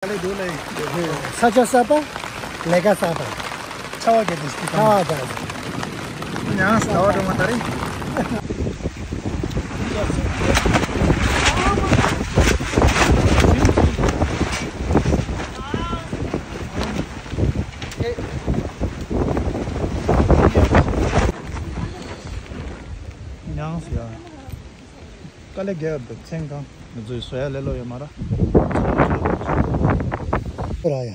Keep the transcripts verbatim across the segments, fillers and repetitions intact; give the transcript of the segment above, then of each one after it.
དཀའ་ལས་འདུག་ལ་ཡིན། ས་ཆ་གསར་པ། ལས་ཀ་གསར་པ། ཆར་པ་བརྒྱབ་དེ་ཤི་ཁ་ཆར་པ་བརྒྱབ། ཉང་ཟླ་བ་སྒྲོལ་མ་ད་རེད། ཉང་ཟླ་བ། དཀའ་ལས་བརྒྱབ་པའི་མཚན་གང་། ང་ཚོའི་བཟོ་ཡ་ལས་སླ་པོ་ཡོད་མ་རེད། ར་ཡ།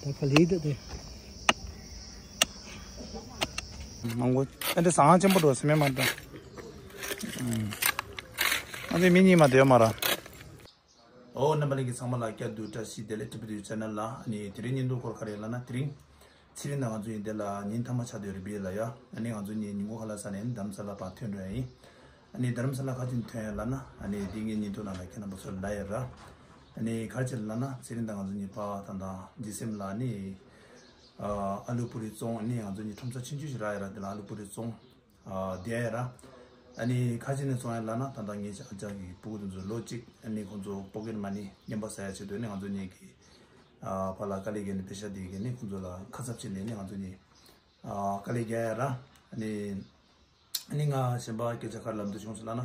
ད་ག་ལེ་འདུག་དེ། མང་པོ། ཨ་འདྲ་ཟ་ཁང་ཆེན་པོ་འགྲོ་སྲིད་མེད་མ་རེད། ཨ་འདི་མི་གཉིས་མ་དེ་ཡོད་མ་རེད། ཨོ་རྣམ་པ་ལྷན་རྒྱས་ཚང་མ་ལ་བསྐྱར་དུ་བཀྲ་ཤིས་བདེ་ལེགས། ཊི་བི་ཊི་ཆེ་ནལ་ལ་ཨ་ནི་དེ་རིང་བརྙན་ཐུང་སྐོར་ག་རེ་ལབ་ན། དེ་རིང་ཚེ་རིང་དང་ང་ཚོ་གཉིས་འདི་ལ་ཉིན་མཐའ་མ་ཆགས་བསྡད་ཡོད་རེད་པས་ལ་ཡ། ཨ་ནི་ང་ཚོ་གཉིས་ཉིན་གུང་ཁ་ལག་ཟ་ནས་རྡ་རམ་ས་ལ་ཕར་ཐོན་འགྲོ་ཡ་ཡིན། ཨ་ནི་རྡ་རམ་ས་ལ་ག་ཅིག་ཐོན་ཡ་ལབ་ན། ཨ་ནི་འདི་ངའི་བརྙན་ཐུང་ནང་ལ་ཁྱེད་རྣམ་པ་ཚོར་ལབ་ཡ་ར། ཨ་ནི་ག་ཅིག་ལབ་ན། ཚེ་རིང་དང་ང་ཚོ་གཉིས་ཕར་ད་ལྟ་འཇིགས་སེམས་ལ་ཨ་ནི་ཨ་ལུ་པུ་རི་བཙོང་། ཨ་ནི་ང་ཚོ་གཉིས་ཁྲོམ་ས་ཆུང་ཆུང་ཞིག་རག་ཡ་ར། དེ་ལ་ཨ་ལུ་པུ་རི་བཙོང་བསྡད་ཡ་ར། ཨ་ནི་ག་ཅིག་ནས་བཙོང་ཡ་ལབ་ན། ད་ལྟ་ངའི་ཨ་ཅག་གི་སྤུ་གུ་དེ་ཚོ་ལོ་གཅིག་ཨ་ནི་ཁོང་ཚོ་པོ་ཀེཊ་མ་ནི་རྔན་པ་ཟ་ཡ་ཆེད་དུ། ཨ་ནི་ང་ཚོ་གཉིས་ཀྱིས་ཨ་ཕར་ལ་དཀའ་ལས་བརྒྱབ་ནས་པེ་ཤག་དེ་གི་ནི་ཁོང་ཚོ་ལ་ཁ་གསབ་བྱས་ནས། ཨ་ནི་ང་ཚོ་གཉིས་ཨ་དཀའ་ལས་རྒྱག་ཡ་ར། ཨ་ནི་ཨ་ནི་ང་གཞན་པ་སྐད་ཆ་ག་རེ་ལབ་འདོད་བྱུང་སོང་ལབ་ན།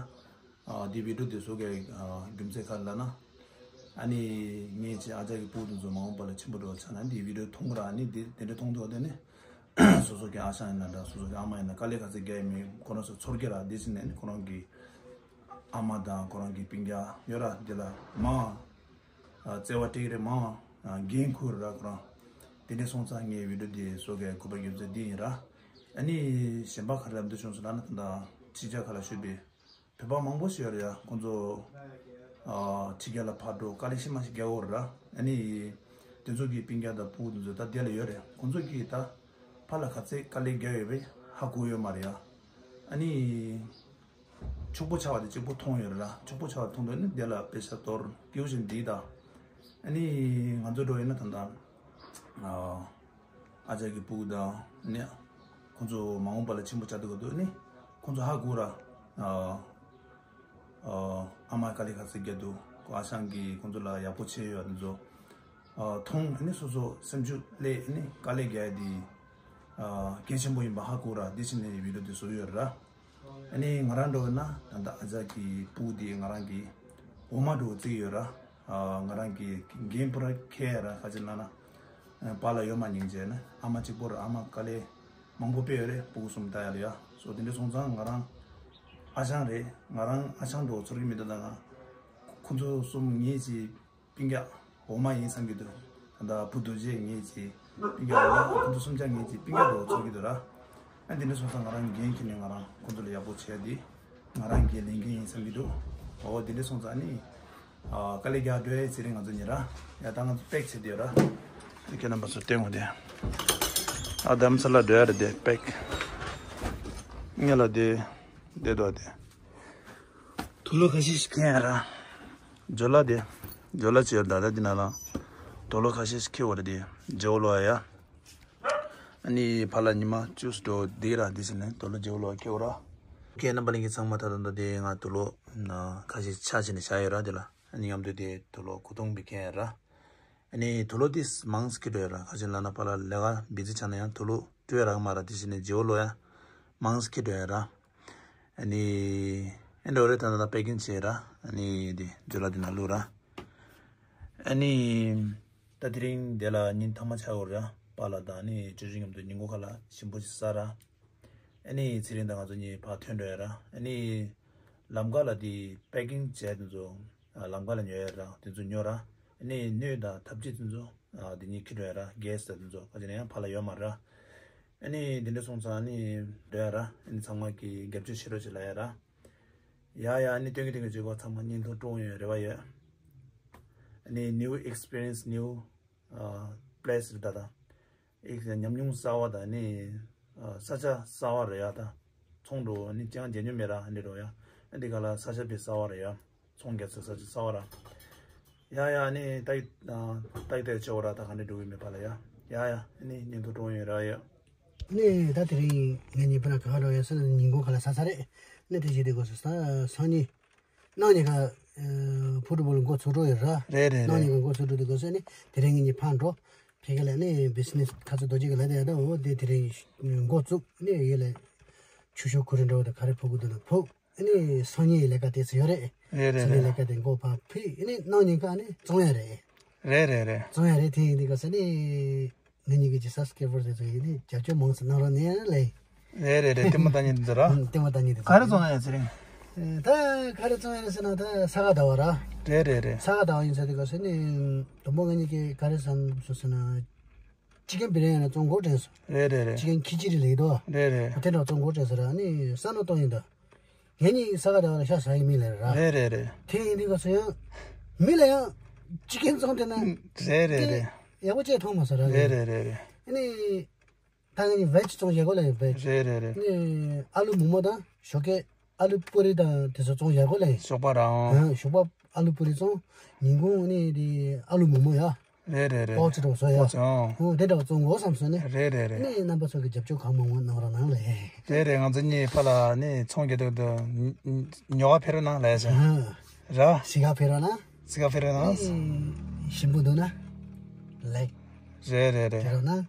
ཨ་འདི་བི་ཌིའོ་འདི་བཟོ་དགོས་ཨ་རྒྱུ་མཚན་ག་རེ་ལབ་ན། ཨ་ནི་ངའི་ཅིག་ཨ་ཅག་གི་སྤུ་གུ་དེ་ཚོ་མ་འོངས་པ་ལ་ཆེན་པོ་འགྲོ་བ་ཆགས་ན། འདི་བི་ཌིའོ་མཐོང་གི་ར། ཨ་ནི་འདི་དེ་འདྲ་མཐོང་འདུག་དེ་ནི་སོ་སོ་གི་ཨ་ཞང་ཡིན་ན་འདྲ། སོ་སོ་གི་ཨ་མ་ཡིན་ན། དཀའ་ལས་ག་ཚོད་རྒྱག་ཡིན་མིན་ཁོ་རང་ཚོ་ཚོར་གི་ར། འདི་ཕྱིན་ནས་ནི་ཁོ་རང་གི་ཨ་མ་དང་ཁོ་རང་གི་སྤུན་ཀྱག་ཡོད་ར། འདི་ལ་མང་ཨ་བརྩེ་བ་སྤྲད་ཀྱི་རེད། མང་ཨ་འགན་ཁུར་ར་ཁོ་རང་། དེ་འདྲ་སོང་ཙང་ངས་བི་ཌིའོ་འདི་བཟོ་དགོས་དགོས་པ་རྒྱུ་མཚན་འདི་ཡིན་ར། ཨ་ནི་གཞན་པ་ག་རེ་ལབ་འདོད་བྱུང་སོང་ལབ་ན། ད་ལྟ་ཕྱི་རྒྱལ་ཁག་ལ་བཞུགས་པའི་བོད་པ་མང་པོ་ཞིག་ཡོད་རེད་ཡ། ཁོང་ཚོ་ཨ་ཕྱི་རྒྱལ་ལ་ཕར་འགྲོ་དཀའ་ལས་ཤི་མ་ཤི་རྒྱག་གི་ཡོད་རེད་ར། ཨ་ནི་དེ་ཚོ་གི་སྤུན་ཀྱག་དང་སྤུ་གུ་དེ་ཚོ་ད་འདི་ལ་ཡོད་རེད། ཁོང་ཚོ་གིས་ད་ཕར་ལ་ག་ཚོད་དཀའ་ལས་རྒྱག་ཡོད་པས་ཧ་གོ་ཡོད་མ་རེད་ཡ། ཨ་ནི་ཕྱུག་པོ་ཆགས་པ་དེ་གཅིག་པོ་མཐོང་ཡོད་རེད་ར། ཕྱུག་པོ་ཆགས་པ་མཐོང་དུས་ནི་འདི་ལ་པེ་ཤ་གཏོར་སྐྱིད་པོ་ཞིག་འདི་ད། ཨ་ནི་ང་ཚོ་འགྲོ་ཡིན་ན་ད་ལྟ་ཨ་ཨ་ཅག་གི་སྤུ་གུ་དང་ནི་ཁོང་ཚོ་མ་འོངས་པ་ལ་ཆེན་པོ་ཆགས་འདུག་ག་འདུག་ནི་ཁོང་ཚོ་ཧ་གོ་ར། ཨ་ཨ་ཨ་མ་དཀའ་ལས་ག་ཚོད་རྒྱག་འདུག་ཁོ་ཨ་ཞང་གིས་ཁོང་ཚོ་ལ་ཡག་པོ་བྱས་ཡོད་པ་དེ་ཚོ་ཨ་མཐོང་། ཨ་ནི་སོ་སོ་སེམས་ཤུགས་སླེབས། ཨ་ནི་དཀའ་ལས་རྒྱག་ཡ་དེ་ཨ་གལ་ཆེན་པོ་ཡིན་པ་ཧ་གོ་ར། དེ་བྱས་ནས་བི་ཌིའོ་དེ་བཟོ་ཡོད་ར། ཨ་ནི་ང་རང་འགྲོ་ན་ད་ལྟ་ཨ་ཅག་གི་སྤུ་གུ་དེ་ང་རང་གི་འོ་མ་འདྲ་བོ་བརྩི་གི་ཡོད་ར། ཨ་ང་རང་གི་འགན་པུ་ར་འཁྱེར་ཡ་ར། ག་ཅི་ལབ་ན་ཨ་པཱ་ལགས་ཡོད་མ་ཉིན་བྱས་ན། ཨ་མ་གཅིག་པོ་ར། ཨ་མ་དཀའ་ལས་མང་པོ་དཔེ་ཡོད་རེད། སྤུ་གུ་གསུམ་ལྟ་ཡ་ལ་ཡ། སོ་དེ་འདྲ་སོང་ཙང་ང་རང་ཨ་ཞང་རེད། ང་རང་ཨ་ཞང་འདྲ་བོ་ཚོར་གི་མི་འདུག་ད་ང་ཁོ་ཚོ་གསུམ་ངེད་ཀྱི་སྤུན་ཀྱག་འོ་མ་ཡིན་བསམ་གྱི་འདུག་ད་ལྟ་བུ་རྡོ་རྗེ་ངེད་ཀྱི་སྤུན་ཀྱག་འོ་མ། ཁོ་ཚོ་གསུམ་ཆ་ངེད་ཀྱི་སྤུན་ཀྱག་འདྲ་བོ་ཚོར་གྱི་འདུག་ར། ཨ་འདི་འདྲ་སོང་ཙང་ང་རང་འགན་འཁྱེར་ནས་ང་རང་ཁོ་ཚོ་ལ་ཡག་པོ་བྱས་ཏེ་ང་རང་གི་ལས་འགན་ཡིན་བསམ་གྱི་འདུག་འོ་དེ་འདྲ་སོང་ཙང་ནི་ཨ་དཀའ་ལས་རྒྱག་འགྲོ་ཡ། ཚེ་རིང་ང་ཚོ་གཉིས་ར། ཡ་ད་ང་ཚོ་པེག་བྱེད་དུས་ར། ཁྱེད་རྣམ་པ་ཚོ་བསྟན་འོ་དེ། ཨ་རྡ་རམ་ས་ལ་འགྲོ་ཡ་རེད་དེ། པེག་ངེད་ལ་དེ་དེ་དོ་དེ། དུག་ལོག་ཁ་ཤས་ཤིག་ཁེལ་ཡ་ར། ཇོ་ལ་དེ། ཇོ་ལ་ཅི་ཡོད་ད་ད་འདི་ན་ལ། དུག་ལོག་ཁ་ཤས་ཤིག་ཁེལ་བ་རེད་དེ། ཇོ་ལོ་ཡ། ཨ་ནི་ཕ་ལ་ཉི་མ་བཅུ་འགྲོ་དེ་ར། དེ་ཕྱིན་ནས་དུག་ལོག་ཇོ་ལོ་ཁེལ་བ་ར། ཁྱེད་རྣམ་པ་ལྷན་རྒྱས་ཚང་མ་ད་ད་ད་དེ་ང་དུག་ལོག་ན་ཁ་ཤས་ཆ་བྱས་ནས་བཞག་ཡོད་ར། དེ་ལ་ཨ་ནི་མཉམ་དུ་དེ་དུག་ལོག་གོ་ཐུང་བི་ཁེལ་ཡ་ར། ཨ་ནི་དུག་ལོག་དེ་མང་སྐྱིད་འགྲོ་ཡ་ར། ཁ་ཤས་ལ་ན་ཕ་ལ་ལས་ཀ་བི་ཛི་ཆགས་ན་ཡང་དུག་ལོག་སྤྲོད་ཡ་རག་མ་ར། དེ་ཕྱིན་ནས་ཇོ་ལོ་ཡ་མང་སྐྱིད་འགྲོ་ཡ་ར། ཨ་ནི་ཨེ་འགྲོ་རེད། ད་ད་ད་པེ་ཀིང་བྱས་ར། ཨ་ནི་དེ་ཇོ་ལ་དེ་ན་བླུགས་ར། ཨ་ནི་ད་དེ་རིང་དེ་ལ་ཉིན་མཐའ་མ་ཆགས་ཡོད་ར། པཱ་ལགས་དང་ཨ་ནི་ཅོ་ཅོ་མཉམ་དུ་ཉིན་གུང་ཁ་ལག་ཞིམ་པོ་ཞིག་ཟ་ར། ཨ་ནི་ཚེ་རིང་དང་ང་ཚོ་གཉིས་ཕར་ཐོན་འགྲོ་ཡ་ར། ཨ་ནི་ལམ་ཁ་ལ་དེ་པེ་ཀིང་བྱས་དེ་ཚོ་ལམ་ཁ་ལ་ཉོ་ཡ་ར། དེ་ཚོ་ཉོ་ར། ཨ་ནི་སྣོད་དང་ཐབ་ཆས་དེ་ཚོ་དེ་གཉིས་འཁྱེར་འགྲོ་ཡ་ར། གེ་སི་དང་དེ་ཚོ་ག་ཅི་ན་ཡང་ཕར་ལ་ཡོད་མ་ར། ཨ་ནི་དེ་འདྲ་སོང་ཙང་ཨ་ནི་འགྲོ་ཡ་ར། ཨ་ནི་ཚང་མ་གིས་རྒྱབ་སྐྱོར་བྱེད་རོགས་བྱེད་ལབ་ཡ་ར། ཡ་ཡ། ཨ་ནི་སྟོན་གི་སྟོན་གི་བྱེད་སྒོ་ཚང་མ་བརྙན་ཐུང་སྤྲོ་ཡོང་རེ་བ་ཡོད། ཨ་ནི་new experience, new place རེད་ད། ད་ཨེག་ཉམས་མྱོང་གསར་བ་དང་ནི་ས་ཆ་གསར་བ་རེད་ཡ། ད་ཚོང་འགྲོ་ནི་ཅང་མཇལ་མྱོང་མེད་ར། ཨ་ནི་འགྲོ་ཡ། ཨ་འདི་ག་ལ་ས་ཆ་དཔེ་གསར་བ་རེད་ཡ། ཚོང་རྒྱག་ས་ས་ཆ་གསར་བ་ར། ཡ་ཡ། ཨ་ནི་ད་ཡི་ད་ཡི་ད་ཡི་ཆེ་བ་ར། ད་ག་འདྲ་འགྲོ་གི་མེད་པ་ལ་ཡ། ཡ་ཡ། ཨ་ནི་བརྙན་ཐུང་སྤྲོ་ཡོང་རེ་བ་ཡོད། ནས་ད་དེ་རིང་ངེད་གཉིས་བུ་ན་ག་ག་འགྲོ་ཡོད་ཟེར་ན་ཉིན་གུང་ཁ་ལག་ཟ་ས་རེད། ནས་དེ་བཞིན་དེ་དགོས་སུ་ས་སང་ཉིན་གནངས་ཉིན་ཁ་ ཕུ་ཊི་བོལ་འགོ་ཚུགས་འགྲོ་ཡོད་ར། རེད་རེད་རེད། གནངས་ཉིན་གི་འགོ་ཚུགས་འགྲོ་དུས་སྐབས་སུ་ནི་དེ་རིང་ངེད་གཉིས་ཕར་འགྲོ། ཕ་གི་ལ་ནི་བི་ཛི་ནེ་སི་ཁ་ཚ་རྡོ་རྗེ་གི་ལ་དེ་ཡ་ད་འོ་དེ་དེ་རིང་འགོ་བཙུགས་ནི་ཡོད་ལ། ཆུ་ཤུགས་ཁུ་རུ་འགྲོ་བ་དང་ག་རེ་ཕུ་དགོས་འདུག་ན་ཕུ། ཨ་ནི་སང་ཉིན་ལས་ཀ་དེ་ཚོ་ཡོད་རེད། རེད་རེད་སང་ཉིན་རེད། ལས་ཀ་དེ་འགོ་ཕར་ཕུད་ཨ་ནི་གནངས་ཉིན་ཀ་ནི་བཙོང་ཡ་རེད། རེད་རེད་རེད། བཙོང་ཡ་རེད། དེ་ཡིན་དུས་སྐབས་སུ་ནི། ང་གཉིས་ཀྱི་ཇི་སབ་སི་ཀེ་རེ་བར་དེ་ཚོ་ཡིན་ནི་རྒྱབ་སྐྱོར་མང་ཙམ་གནང་རོགས་གནང་ལེ། རེད་རེད་རེད། ལྟད་མོ་ལྟ་མཁན་དེ་ཚོ་ར། ལྟད་མོ་ལྟ་མཁན་དེ་ཚོ། ག་རེ་བཙོང་ཡ་ཡོད་ཚེ་རིང་། ད་ག་རེ་བཙོང་ཡ་ཟེར་ན་ད་ས་ག་ཟླ་བ་ར། རེད་རེད་རེད། ས་ག་ཟླ་བ་ཡིན་ས་དེ་ག་ཟེར་ནི། དུམ་བུ་ང་གཉིས་ཀྱི་ག་རེ་བསམ་སོང་ཟེར་ན། ཅི་ཀན་བི་རི་ཡ་ནི་བཙོང་དགོས་དྲན་སོང་། རེད་རེད་རེད། ཅི་ཀན་ཁི་ཅི་རི་ལེགས་དོ། རེད་རེད། དེ་འདྲ་བཙོང་དགོས་དྲན་སོང་ར་ནི་བསམ་བློ་གཏོང་ཡིན་ད། ངེད་གཉིས་ས་ག་ཟླ་བ་ལ་ཤ་ཟ་ཡི་མི་ལ་ར། རེད་རེད་རེད། དེ་ཡིན་དུས་སྐབས་སུ་ཡང་། མི་ལ་ཡང་ཅི་ཀན་བཙོང་དེ་ན། རེད་རེད་རེད། ཡག་པོ་བྱས་མཐོང་མ་སོང་ར། རེད་རེད་རེད་རེད། ཨ་ནི། ད་ངེད་གཉིས་བེ་ཇི་བཙོང་བཞག་གོ་ལ་ཡིན་བེ་ཇི། རེད་རེད་རེད། ཨ་ནི། ཨ་ལུ་མུག་མ་དང་ཞོགས་ཀས་ཨ་ལུ་པུ་རི་དང་དེ་ཚོ་བཙོང་བཞག་གོ་ལ་ཡིན། ཞོགས་པ་ར་ཨང་། ཨ་ཞོགས་པ་ཨ་ལུ་པུ་རི་བཙོང་། ཉིན་གུང་ཨ་ནི་དེ་ཨ་ལུ་མུག་མ་ཡ། རེད་རེད་རེད། ཨོ་ཙི་འདྲ་བོ་བཟོ་ཡ། ཨོ་ཙི་ཨང་། ཨོ་དེ་འདྲ་བོ་བཙོང་དགོས་བསམ་སོང་ནས། རེད་རེད་རེད། ནས་རྣམ་པ་ཚོ་གི་རྒྱབ་སྐྱོར་གང་མང་མང་གནང་རོགས་གནང་ལེ། རེད་རེད། ང་ཚོ་གཉིས་ཕར་ལ་ནས་ཚོང་རྒྱག་དུས་དུ་ཉོ་ག་ཕེབས་རོགས་གནང་ལེ་ཟེར། ཨ། ར། གཟིགས་ག་ཕེབས་རོགས་གནང་། གཟིགས་ག་ཕེབས་རོགས་གནང་། ཨེ། ཞིམ་པོ་འདུག་ན། ལེགས། རེད་རེད་རེད། ཕེབས་རོགས་གནང་།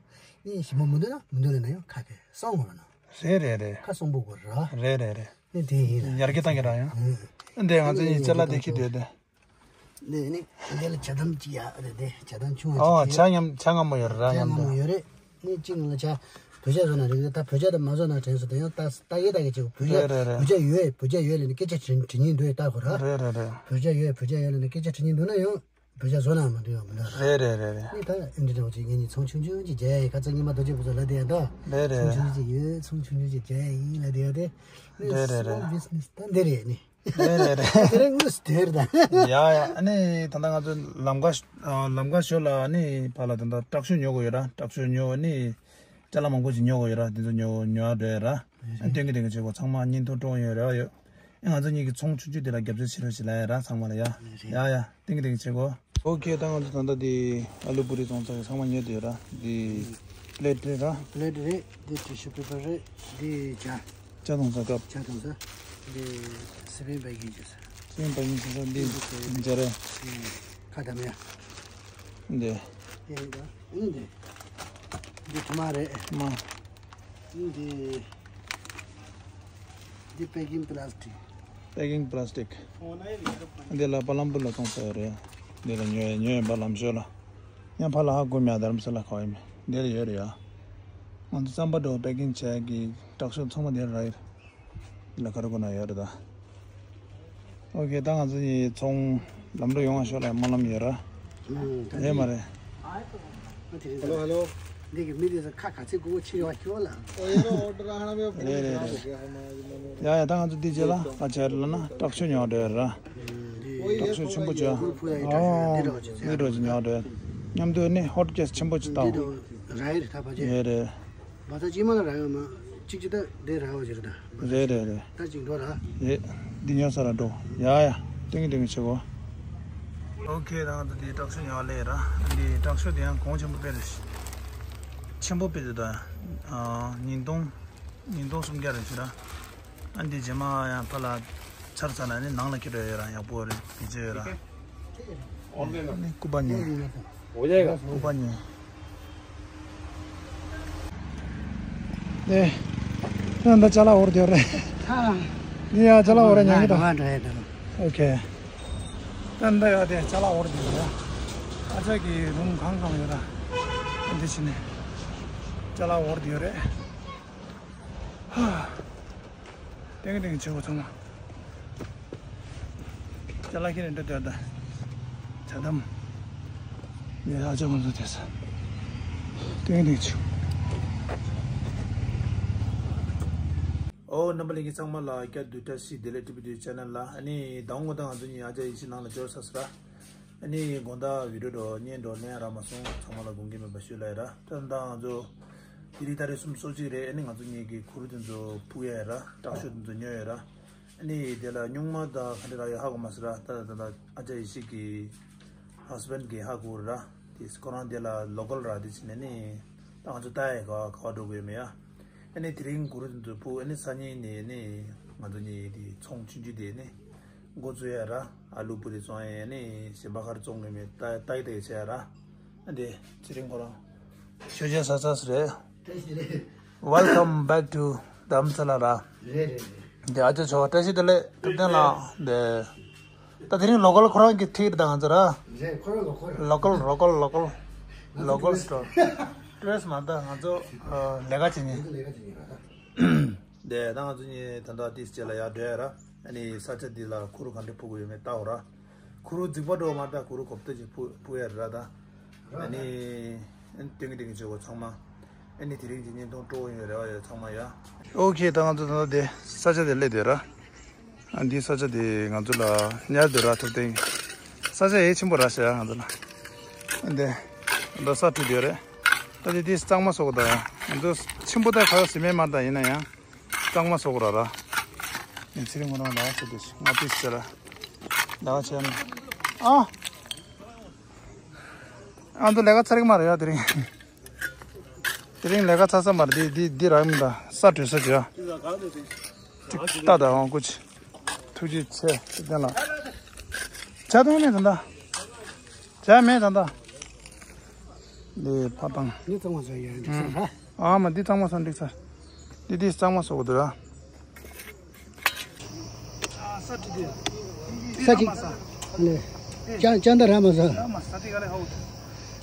ཨེ་ཞིམ་པོ་མི་འདུག་ན་མི་འདུག་ལབ་ན་ཡང་ཁ་ཕྱེ་གསུང་རོགས་གནང་། རེད་རེད་རེད། ཁ་གསུང་པོ་དགོས་ར། རེད་རེད་རེད། ཨེ་དེ་ཡིན་ལ། ཡར་རྒྱས་གཏང་གི་ར་ཡང་། ཨེ། ཨེ་འདྲས་ང་ཚོ་གཉིས་ཅ་ལག་དེ་འཁྱེར་སྡོད་དེ། ནས་ནི་འདི་ལ་ཇ་དམ་ཅིག་ཡ་རེད་དེ་ཇ་དམ་ཆུང་བ་ཨོ་ཅིག་ཇ་མཉམ་ཇ་མཉམ་པོ་ཡོད་རེད་ར། ཇ་མཉམ་མཉམ་པོ་དུ་ཡོད་རེད། ནི་གཅིག་ནང་ལ་ཇ། བོད་ཇ་བཟོ་ན་རེད་ད་བོད་ཇ་དང་མ་བཟོ་ན་དྲན་སོང་དེ་ཡང་ལྟ་ལྟ་ཡེ་ལྟ་གི་ཅིག་བོད་ཇ། རེད་རེད་རེད། བོད་ཇ་ཡོད་བོད་ཇ་ཡོད་ལ་ནི་སྐད་ཆ་དྲི་དྲི་སྙིང་འདོད་ལྟ་དགོས་ར། རེད་རེད་རེད། བོད་ཇ་ཡོད་བོད་ཇ་ཡོད་ལ་ནི་སྐད་ཆ་དྲི་སྙིང་འདུག་ན་ཡང་བོད་ཇ་བཟོ་ན་མ་འདུག་ཡང་མི་འདུག་ར། རེད་རེད་རེད་རེད། ནི་ད་ཨེ་འདྲ་འདྲ་བོ་ཅིག་ངེད་གཉིས་ཚོང་ཆུང་ཆུང་ཅིག་རྒྱག་ཡ་ཡིན་ཁ་ཚ་ཉི་མ་རྡོ་རྗེ་བུ་ཚོ་ལ་དེ་ཡ་ད། རེད་རེད་ཚོང་ཆུང་ཆུང་ཅིག་ཡོད་ཚོང་ཆུང་ཆུང་ཅིག་རྒྱག་ཡ་ཡིན་ལ་དེ་ཡ་དེ། ནི་རེད་རེད་རེད། སི་མོལ་བི་ཛི་ནེ་སི་ད་འདི་རེད་ནི། རེད་རེད་རེད། དེ་རིང་དངོས་སུ་དེར་དང་། ཡ་ཡ་ཨ་ནི་ད་ལྟ་ང་ཚོ་ལམ་ཁ་ཨ་ལམ་ཁ་ཞོར་ལ་ཨ་ནི་ཕར་ལ་ད་ལྟ་ཊག་ཤོ་ཉོ་དགོས་ཡོད་ར། ཊག་ཤོ་ཉོ་ཨ་ནི་ཅ་ལག་མང་པོ་ཞིག་ཉོ་དགོས་ཡོད་ར། དེ་ཚོ་ཉོ་ཉོ་ཨ་འགྲོ་ཡོད་ར། ཨ་སྟོན་གི་སྟོན་གི་བྱེད་དགོས་ཚང་མ་བརྙན་ཐུང་སྤྲོ་ཡོད་ར་ཡོད། ཨ་ང་ཚོ་གཉིས་ཀྱི་ཚོང་ཆུང་ཆུང་དེ་ལ་རྒྱབ་སྐྱོར་བྱེད་རོགས་བྱེད་ལ་ཡ་ར་ཚང་མ་ལ་ཡ། ཡ་ཡ་སྟོན་གི་སྟོན་གི་བྱེད་དགོས། ཨོ་ཁེ། ད་ང་ཚོ་ད་ལྟ་དེ་ཨ་ལུ་པུ་རི་བཙོང་ཚར་ཚང་མ་ཉོས་བསྡད་ཡོད་ར། དེ་པི་ལེ་ཊི་རེད་ར། པི་ལེ་ཊི་རེད། དེ་ཊི་ཤུ་པེ་པར་རེད། དེ་ཇ། ཇ་འཐུང་ས་ཀབ། ཇ་འཐུང་ས། དེ་སི་པིན་པེ་ཀིང་བྱེད་ས། སི་པིན་པེ་ཀིང་བྱེད་ས་འདི་ཇ་རེད། ཁ་བཏབ་ཡ། འདི། དེ་ཡིན་ད། ཨ་ནི་འདི། འདི་ཐུར་མ་རེད། མ། འདི། འདི་པེ་ཀིང་པི་ལ་སི་ཊིག་པེ་ཀིང་པི་ལ་སི་ཊིག་འདི་ལ་པ་ལམ་པུར་ལ་གཏོང་ས་ཡོད་རེད། འདི་ལ་ཉོས་ཉོས་ཡིན་པ་ལམ་ཞོར་ལ། ཡང་ཕར་ལ་ཧ་གོ་མེད་དྷ་རམ་ས་ལ་ག་བ་ཡིན་མིན་འདི་ལ་ཡོད་རེད་ཡ། ང་ཚོ་རྩམ་པ་འདྲ་པེ་ཀིང་བྱས་ཀྱི་ཊག་ཤོ་ཚང་མ་འདི་ལ་རག་ཡོད་རེད། འདི་ལ་ག་རེ་དགོས་ན་ཡོད་རེད་ད། ཨོ་ཁེ། ད་ང་ཚོ་ཡི་ཚོང་ལམ་འགྲོ་ཡོང་བ་ཤོག་ལ་སྨོན་ལམ་ཡོད་ར། རེད་མ་རེད། ཧ་ལོ་ཧ་ལོ། འདི་གི་མི་དེ་ཚོ་ཁ་ག་ཚོད་སྒུག་ཕྱིར་བ་ཁྱོད་ལ། རེད་རེད་རེད། ཡ་ཡ་ད་ང་ཚོ་འདི་རྗེས་ལ་ག་བྱས་རེད་ལབ་ན་ཊག་ཤོ་ཉོ་འགྲོ་ཡ་ར། ཊག་ཤོ་ཆེན་པོ་བྱས། ཨོ་འདི་འདྲ་བོ་ཅིག་ཉོ་འགྲོ་ཡ། མཉམ་དུ་ནི་ཧོཊ་ཀེ་སི་ཆེན་པོ་ཅིག་བཏང་། ར་ཡི་རེད་ད་ཕ་ཆེ། རེད་རེད། བ་ད་ཅི་མ་ལ་ར་ཡོད་མ། གཅིག་ཅི་ད་དེ་ར་བ་ཅི་རེད་ད། རེད་རེད་རེད། ད་ཅིག་འགྲོ་ར། རེད། འདི་ཉོ་ས་ར་འགྲོ། ཡ་ཡ། ཏིང་ཏིང་བྱེད་གོ། ཨོ་ཁེ། ད་ང་ཚོ་དེ་ཊག་ཤོ་ཉོ་བ་སླེབས་ར། འདི་ཊག་ཤོ་དེ་ཡང་གོང་ཆེན་པོ་དཔེ་རེད། ཆེན་པོ་དཔེ་རེད་ད། ཨ་ཉིས་སྟོང་། ཉིས་སྟོང་སུམ་བརྒྱ་རེད་ཤི་ར། ཨ་འདི་རྗེས་མ་ཡང་ཕར་ལ་ཚར་ཚར་ན་ནི་ནང་ལ་ཁྱེར་འགྲོ་ཡོད་ར། ཡག་པོ་རེད། བེད་སྤྱོད་ཡོད་ར། ཨ་ནི་སྐུད་པ་ཉོས། སྐུད་པ་ཉོས། ཨེ། ད་ད་ཅ་ལག་འོར་དེ་རེད། ཨ། འདི་ཡ་ཅ་ལག་འོར་ཉན་གི་ད། ཨོ་ཁེ། ད་ད་ཡ་དེ་ཅ་ལག་འོར་དེ་རེད། ཨ་ཅག་གི་རུམ་གང་གང་ཡོད་ར། འདི་ཕྱི་ནས་ཅ་ལག་འོར་དེ་ཡོད་རེད། ཧ། ཏེང་ཏེང་བྱེད་དགོས་ཚང་མ། ཅ་ལག་ཁྱེར་ནས་འགྲོ་འདོད་ད། ཇ་དམ། ཡ་ཡ་ཅ་མ་འདུག་དེ་ས། ཏེང་ཏེང་བྱེད། ཨོ་རྣམ་པ་ལྷན་རྒྱས་ཚང་མ་ལ་བསྐྱར་དུ་བཀྲ་ཤིས་བདེ་ལེགས། ཊི་བི་ཊི་ཆེ་ནལ་ལ་ཨ་ནི་ད་འོང་ད་ང་ཚོ་གཉིས་ཨ་ཅག་ཡེ་ཤེས་ནང་ལ་འབྱོར་ཚར་སོང་ར། ཨ་ནི་དགོང་དག་བི་ཌིའོ་འགྲོ་བརྙན་འགྲོ་ལེན་རག་མ་སོང་། ཚང་མ་ལ་དགོངས་འགལ་མེད་པ་ཞུ་ལ་ཡ་ར། ད་ལྟ་ང་ཚོ་དེ་རིང་ཏ་རིག་སུམ་ཅུ་སོ་གཅིག་རེད། ཨ་ནི་ང་ཚོ་གཉིས་ཀྱི་གུ་རུ་དེ་ཚོ་ཕུག་ཡ་ཡ་ར། ཊག་ཤོ་དེ་ཚོ་ཉོ་ཡ་ར། ཨ་ནི་དེ་ལ་སྨྱུག་མ་དང་ག་འདྲ་རག་ཡོད་ཧ་གོ་མ་སོང་ར། ད་ད་ད་ཨ་ཅག་ཡེ་ཤེས་ཀྱི་ཧས་བྷེན་ཌི་གིས་ཧ་གོ་ར། དེ་ཁོ་རང་དེ་ལ་ལོ་ཀལ་ར་དེ་བྱས་ནས་ནི་ད་ང་ཚོ་ལྟ་ཡ་ག་ག་བ་འགྲོ་དགོས་མེད་ཡ། ཨ་ནི་དེ་རིང་གུ་རུ་དེ་ཚོ་ཕུག་ཨ་ནི་སང་ཉིན་ནས་ནི་ང་ཚོ་གཉིས་དེ་ཚོང་ཆུང་ཆུང་དེ་ནི། འགོ་བཙུགས་ཡ་ར། ཨ་ལུ་པུ་རི་བཙོང་ཡ་ནི་གཞན་པ་ག་རེ་བཙོང་གི་མེད། ལྟ་ལྟ་ཡི་ལྟ་ཡི་བྱས་ཡ་ར། ཨ་འདི་ཚེ་རིང་ཁོ་རང་ཤོ་ཇ་ཟ་ཚར་སི་རེད། Welcome back to དྷ་རམ་ས་ལ་ར། རེད་རེད་རེད། འདི་ཨ་ཅག་ཆོ་བཀྲ་ཤིས་བདེ་ལེགས། ཐུབ་བསྟན་ལགས། འདི་ད་དེ་རིང་ལོ་ཀལ་ཁོ་རང་གི་ཁྲིད་དང་ང་ཚོ་ར། རེད། ཁོ་རང་ལོ་ཀལ་ར། ལོ་ཀལ་ལོ་ཀལ་ལོ་ཀལ་ལོ་ཀལ་སི་ཊོར། ཊུ་རི་སི་ཊི་མ་ད་ང་ཚོ་ལས་ཀ་བྱེད་མཁན། ལས་ཀ་བྱེད་མཁན་ར། དེ་ད་ང་ཚོ་གཉིས་ད་ལྟ་ཏིས་ཅེ་ལ་ཡར་འགྲོ་ཡ་ར། ཨ་ནི་ས་ཆ་འདི་ལ་ཁུ་རུ་ག་འདྲ་ཕུབ་ཀྱི་ཡོད་མེད་ལྟ་འོ་ར། ཁུ་རུ་རྫིག་པ་འགྲོ་མ་ད་ཁུ་རུ་གོབ་ཏོ་ཅིག་ཕུབ་ཕུབ་ཡ་ར་ད། ཨ་ནི་ཨ་ནི་སྟོན་གི་སྟོན་གི་བྱེད་དགོས་ཚང་མ། ཨ་ནི་དེ་རིང་གི་བརྙན་ཐུང་སྤྲོ་བོ་ཡོང་བའི་རེ་བ་ཡོད་ཚང་མ་ཡ། ཨོ་ཁེ། ད་ང་ཚོ་ད་ལྟ་དེ་ས་ཆ་དེ་སླེབས་དེ་ར། ཨ་འདི་ས་ཆ་དེ་ང་ཚོ་ལ་ཉར་དུ་ར། ཐུབ་བསྟན་ས་ཆ་ཡེ་ཆེན་པོ་ར་ཤ་ཡ་ང་ཚོ་ལ། ཨ་འདི་འདི་ས་བྲུས་དེ་རེད། ད་དེ་དེ་གཙང་མ་སོགས་ད་ཡ་ང་ཚོ་ཆེན་པོ་ད་ག་ཟི་མེད་མ་ད་ཡིན་ན་ཡང་གཙང་མ་སོགས་ར་ར། ཡིན་ཚེ་རིང་ངོ་རང་ལ་ཟེར་དེ་ང་དེ་ཟེར་ར། ད་བ་ཆེ་ན་ཨ་ཨ་འདི་ལས་ཀ་ཚར་གི་མ་རེད་ཡ། དེ་རིང་དེ་རིང་ལས་ཀ་ཚར་ས་མ་རེད། དེ་དེ་དེ་ར་མི་ད་ས་བྲུས་ས་བྲུས་ཡ། ཏག་ཏག་ཧོང་ཀུ་ཆི། ཐུགས་རྗེ་ཆེ་ཐུབ་བསྟན་ལགས། ཇ་དང་མེད་ད་ད། ཇ་མེད་ད་ད། འདི་ཕ་བཏང་། འདི་གཙང་མ་བཟོ་ཡ་འགྲིག་ས་ར། ཨ་མ་འདི་གཙང་མ་བཟོ་འགྲིག་ས། འདི་འདི་གཙང་མ་བཟོ་གི་འདུག་ར། ས་ཁྲི་དེ། ས་གཅིག་ཨ་ལེ། ཅང་ཅང་ད་ར་མ་ཟ། ར་མ་ཟ་དེ་ག་ལེ་ཧའོ།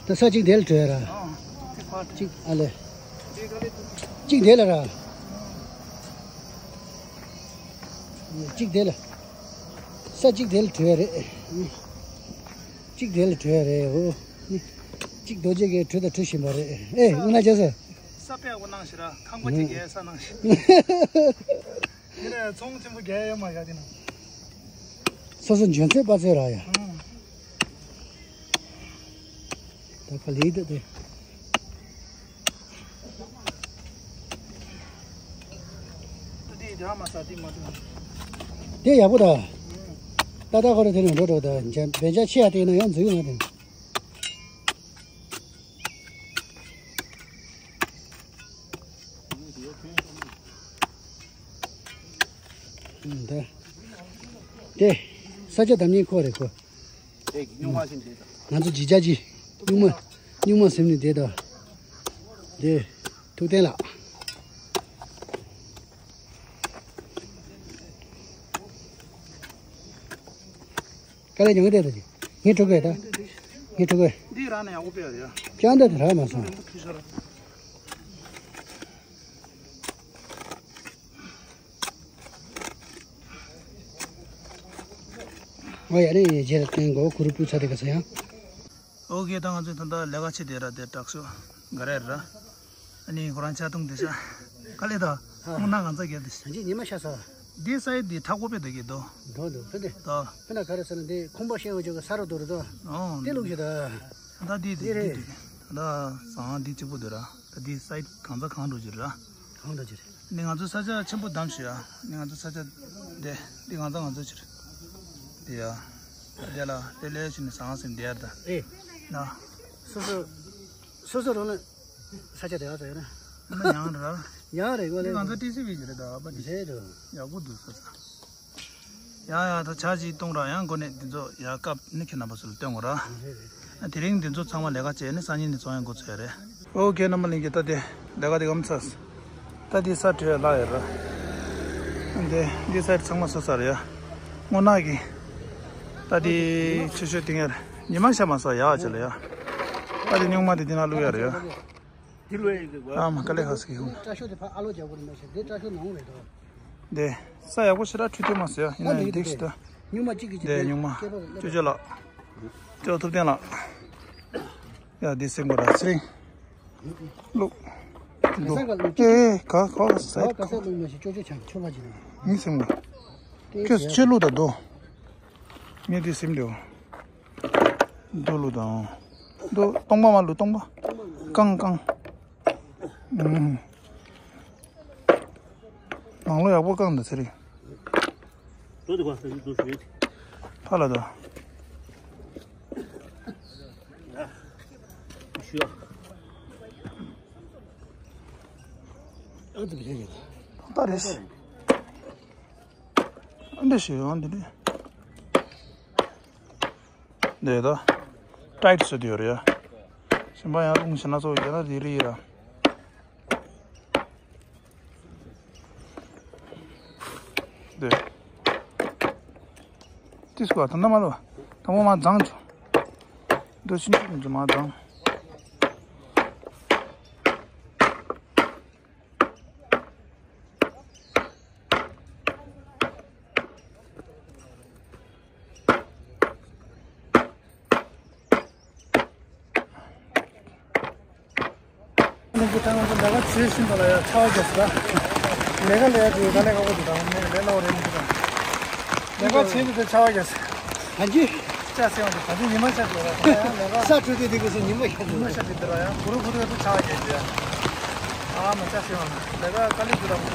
ད་ས་གཅིག་དེ་ལ་བྲོས་ར། ཨ་ཅིག་ཕ་གཅིག་ཨ་ལེ། གཅིག་དེ་ལ་ར། གཅིག་དེ་ལ། ས་གཅིག་དེ་ལ་བྲོས་རེད། གཅིག་དེ་ལ་བྲོས་རེད་འོ། གཅིག་རྡོ་རྗེ་གིས་བྲོས་དང་བྲོས་བཞིན་པ་རེད། ཨེ་ང་ཅག་ས། ས་པའི་འོ་ནང་ཞིག་ར། ཁང་པ་གཅིག་རྒྱལ་ས་ནང་ཞིག་དེ་ནས་ཚོང་ཆེན་པོ་རྒྱལ་ཡོད་མ་ཡ་དེ་ན། སོ་སོ་འཇོན་ཚོད་པ་ཚོད་ར་ཡ། ད་ཁ་ལི་དེ་དེ། དེ་ཡག་པོ་ད། ཏག་ཏག་ཁོ་རེ་དེ་ནས་འགྲོ་འགྲོ་ད་འཇམ་བན་ཆ་ཆེ་ཡ་དེ་ན་ཡང་འཛུལ་ཡོང་ང་དེ། ད། དེ། ས་ཆ་དམ་ཉེ་ཁོ་རེད་ཁོ། དེ་གི་སྨྱུག་མ་ཞིག་འདྲེས་དང་། ང་ཚོ་ཇི་ཇ་ཇི། སྨྱུག་མ། སྨྱུག་མ་ཟིན་ནས་བསྡད་དོ། དེ། ཐུབ་བསྟན་ལགས། དཀའ་ལས་མྱོང་བསྡད་དོ་ཅི། ངས་འགྲོ་དགོས་ད། ངས་འགྲོ་དགོས། འདི་རང་ནས་ཡག་པོ་སྤེལ་ཡ་རེད། ཅང་ད་དེ་རག་མ་སོང་། ཨོ་ཡ་རེད། རྗེས་ལ་བསྟན་གོ་ཁུ་རུ་སྤུས་ཚད་དེ་ག་ས་ཡང་། ཨོ་ཁེ། ད་ང་ཚོས་ད་ལྟ་ལས་ཀ་བྱེད་བསྡད་ར། དེ་དྲག་ཤོས་ག་རེ་ར། ཨ་ནི་ཁོ་རང་ཇ་འཐུང་བསྡད་ཤག་ག་ལེ་ད། ཧ། ཁོང་ན་གང་ཚ་རྒྱབ་བསྡད་ཤག་ད་ཅི་ཉི་མ་ཤར་ས། འདི་ས་ཡི་འདི་མཁྲེགས་པོ་དཔེ་འདུག་གི་འདུག་འགྲོ་འདུག་ཕུ་འདི། ད། ཕུ་ན་ག་རེ་ཟེར་ན་འདི་ཁང་པ་ཤེས་འོ་ཅོག་གི་ས་རུ་འདུག་རེད་དོ། ཨོ། དེ་ལུགས་ཤིག་ད། ད་འདི་འདི་འདི་འདི་འདི། ད་ཟང་འདི་གཅིག་པོ་འདུག་ར། ད་འདི་ས་ཡི་གང་ཚ་གང་འགྲོ་གི་ར། གང་འགྲོ་གི་རེད། ནི་ང་ཚོ་ས་ཆ་ཆེན་པོ་བདམས་ཤིག་ཡ། ནི་ང་ཚོ་ས་ཆ་འདི་འདི་གང་ཚ་གང་ཚ་གི་རེད། འདི་ཡ། འདི་ལ་དེ་ལས་ཤིག་ནི་ཟང་ཟིང་འདི་ཡ་ད། ཨེ། ན། སོ་སོ། སོ་སོ་རང་ན། ས་ཆ་དེ་ཡག་ས་ཡོད་ན། ཨ་མ་ཡང་ར། ཡང་རེད་གོ་ལེ། ང་ཚོ་ཊི་སི་ཝི་གི་རེད་ད་ཨ་པ་འདི། རེད་འགྲོ། ཡག་པོ་འདུག་ས་ས། ཡ་ཡ་ད་ཇ་ཅིག་བཏུང་ར། ཡང་འགོ་ནས་འདི་ཚོ་ཡ་སྐབས་ནི་ཁྱེད་རྣམ་པ་ཚོ་ལ་སྟོན་དགོས་ར། རེད་རེད། དེ་རིང་འདི་ཚོ་ཚང་མ་ལས་ཀ་བྱས་ནས་སང་ཉིན་ནས་ཚོང་ཡང་འགོ་ཚུགས་ཡ་རེད། ཨོ་ཁེ་རྣམ་པ་ལྷན་རྒྱས། ད་དེ་ལས་ཀ་དེ་གམ་ཚར། ད་དེ་ས་བྲོས་ལ་ཡོད་ར། འདི་འདི་ས་ཚང་མ་སོ་ས་རེད་ཡ། སྔོ་ནག་གི། ད་དེ་ཆུ་ཤོད་སྟེང་ཡ་རེད། ཉི་མ་ཤར་མ་སོང་ཡག་བྱས་ལ་ཡ། ད་དེ་སྨྱུག་མ་དེ་དེ་ན་བླུག་ཡ་རེད་ཡ། དེ་ལོས་ཡིན་གི་གོ། ཨ་མ་དཀའ་ལས་ཁག་སི་གི་ཧུང་། སྐྲ་ཤོག་དེ་ཕར་ཨ་ལོ་རྒྱག་དགོས་རེད་མ་གཞི་དེ་སྐྲ་ཤོག་ནང་རེད་དོ། འདི་ས་ཡག་པོ་ཞེ་དྲག་འཁྲུད་དེ་མ་ཟེར་ཡ། ཡིན་ན་ཡིན་འགྲིག་ཤི་ད། སྨྱུག་མ་གཅིག་གིས་གཅིག་འདི་སྨྱུག་མ། སྐེད་པ་ལ་ཅོ་ཅོ་ལགས། ཅོ་ཐུབ་བསྟན་ལགས། ཡ་འདི་སེམས་པ་ར་ཚེ་རིང་། ལུག་ལུག་ག་ས་ག་ལུག་ཨེ་ཨེ་ག་ག་ས་ག་ས་ལུག་མ་ཤི་ཅོ་ཅོ་ཆང་ཆོ་མ་ཅི་ན། མི་སེམས་པ། ཁྱོད་ཁྱོད་ལུག་ད་དོ། ངས་འདི་སེམས་འདྲེའོ། རྡོ་ལུ་དང་། རྡོ་སྟོང་པ་མ་ལུ་སྟོང་པ། རྐང་རྐང་། ཨུམ། ནང་ལོ་ཡག་པོ་རྐང་འདི་ཚེ་རིང་། རྡོ་འདི་ག་ས་ཡིན་འདུག་ཞུ་ཡོད། ཕ་ལ་དང་། ཞུ་ཡ། ཨ་འདི་ག་རེད། ད་རེད། ཨ་འདི་ཞུ་ཡང་འདི་རེད། འདི་ད་ཊའིཊ་བཟོས་ཏེ་ཡོད་རེད་ཡ། གཞན་པ་ཡང་རླུང་ཞེ་ན་ཚོ་རྒྱ་ན་རི་རི་ཡ། འདི། ཏིས་ཀོ་ད་ནམ་ལོ། ད་མོ་མ་བཟང་ཆུ། འདི་ཕྱིན་ཆུ་མ་བཟང་། ནི་གི་ཏང་ཏང་ལས་ཀ་བྱེད་བཞིན་པ་ལ་ཡ་ཚ་བ་རྒྱབ་སོང་། ལས་ཀ་ལས་དུས་ད་ལས་ཀ་བོ་དུ་དང་ནས་ལས་ལ་བ་རེད་མི་འདུག་དང་། ལས་ཀ་བྱེད་དུས་དུ་ཚ་བ་རྒྱབ་སོང་། ད་ཅི། ལྕགས་སེང་བ་དུ་ད་ཅི་ཉི་མ་ཤར་དུ་ར་ལས་ཀ་ས་འཕྲོད་དུས་དེ་གོ་སོང་ཉི་མ་ཤར་དུ་ཉི་མ་ཤར་དུ་དུ་ར་ཡ་གུ་རུ་གུ་རུ་དུ་ཚ་བ་རྒྱབ་སོང་ཡ། ཨ་མ་ལྕགས་སེང་བ་ལས་ཀ་དཀའ་ལས་དུ་ར་མ་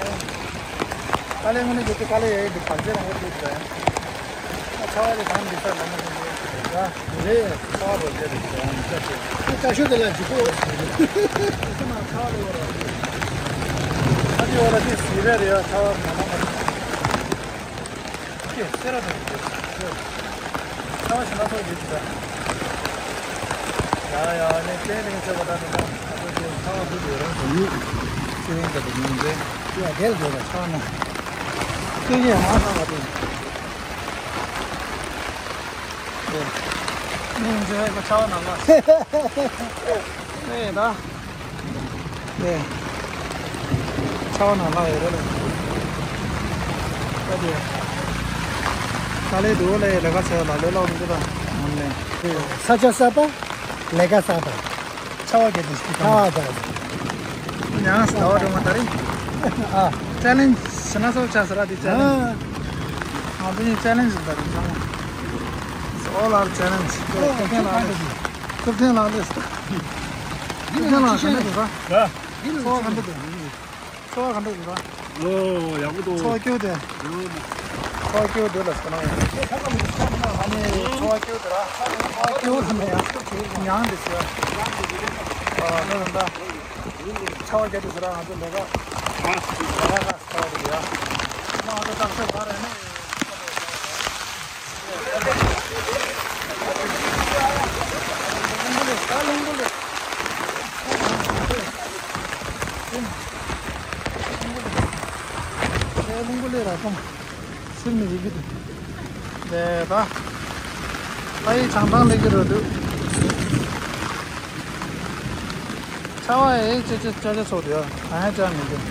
ཀ་ལས་ངོ་ནས་ཡོད་དུ་དཀའ་ལས་ཡ་ཡོད་དུ་བར་ཆད་རང་བོ་དུ་དུ་ར་ཡ། ཚ་བ་རེ་དང་འདི་ཚ་ལ་མ་ཀ་ཡ། རེད། ཁ་བ་རོ་རྒྱ་རེད་ཟེར་ཡང་མི་ཆ་ཆེ། ཁྱི་ཆ་ཤོད་དེ་ལ་འཇིགས་པོ། ཁྱི་མ་ཁ་བ་རེ་བ་རོ། ཨ་ཏི་བ་ལ་ཏི་སི་རེ་རེ་ཡ་ཁ་བ་མ་མ་མ་རེད། ཁྱི་སེ་ར་དང་རེད། ཁ་བ་ཞིག་ལ་ཐོག་རེད་ཟེར། ཡ་ཡ་ནས་ཏན་ཏན་ཆོད་པ་ད་ནི་ན་ཨ་ཏི་ཏི་ཁ་བ་དུ་དེ་རང་དུ་ཡོད། ཁྱི་རང་དུ་དུ་མིན་ཏེ། ཁྱི་ཡ་རྒྱལ་དགོས་ལ་ཁ་བ་ན། ཁྱི་ཡ་མ་ཁ་བ་དུ། ནས་འཛིན་པའི་ཁ་ཆ་བ་ནང་ལ། ནས་ད། ནས། ཆ་བ་ནང་ལ་ཡོད་རེད་ལ། ད་དེ། ད་ལས་འདུག་ལས་ལས་ཀ་བྱས་ལ་ལས་ལོག་འདུག་ད། ནང་ནས། ས་ཆ་གསར་པ། ལས་ཀ་གསར་པ། ཆ་བ་གལ་ཏེ་ཞིག་ཆ་བ་ཆ་ཡང་ཟླ་བ་སྒྲོལ་མ་ད་རེད། ཨ། ཅེ་ལེན་ཇི་ཞེ་ན་སོགས་ཆ་ཟེར་ར་དེ་ཅེ་ལེན་ཇི། ཨ། ང་ཚོ་གཉིས་ཅེ་ལེན་ཇི་ཟེར་ར་ཚང་མ། It's all our challenge. ཐུབ་བསྟན་ལགས་ལས། ཐུབ་བསྟན་ལགས་ལས། ཐུབ་བསྟན་ལགས་ག་འདྲ་འདུག་ག་འཚོ་བ་ག་འདྲ་འདུག་འཚོ་བ་ག་འདྲ་འདུག་ག་ཨོ་ཡག་པོ་འདུག་འཚོ་བ་སྐྱིད་དེ། འཚོ་བ་སྐྱིད་དེ་ལ་ཟེར་ན། ཨ་ནི་འཚོ་བ་སྐྱིད་དེ་ར། འཚོ་བ་སྐྱིད་དེ་ནས་ཡང་མྱང་དེ་ཟེར། ཨ་ནི་ད། ཆ་བ་རྒྱ་དེ་ཟེར་ང་ཚོ་ལས་ཀ་ལས་ཀ་ཁ་ས་ཁ་བ་རེད་ཡ། ང་ཚོ་བརྟག་དཔྱད་ག་རེ་ནས། ལུང་པ་ལས་ར་སོང་། སིར་མི་རིག་གི་འདུག་ལས་ད། ད་ཡི་བྱང་ཐང་ལས་ཀྱི་རོ་འདུག་ཆ་བ་ཨེ་ཅེ་ཅེ་ཅ་ཅ་ཚོགས་འདུག་ཡ། གང་ཡང་ཅང་མི་འདུག་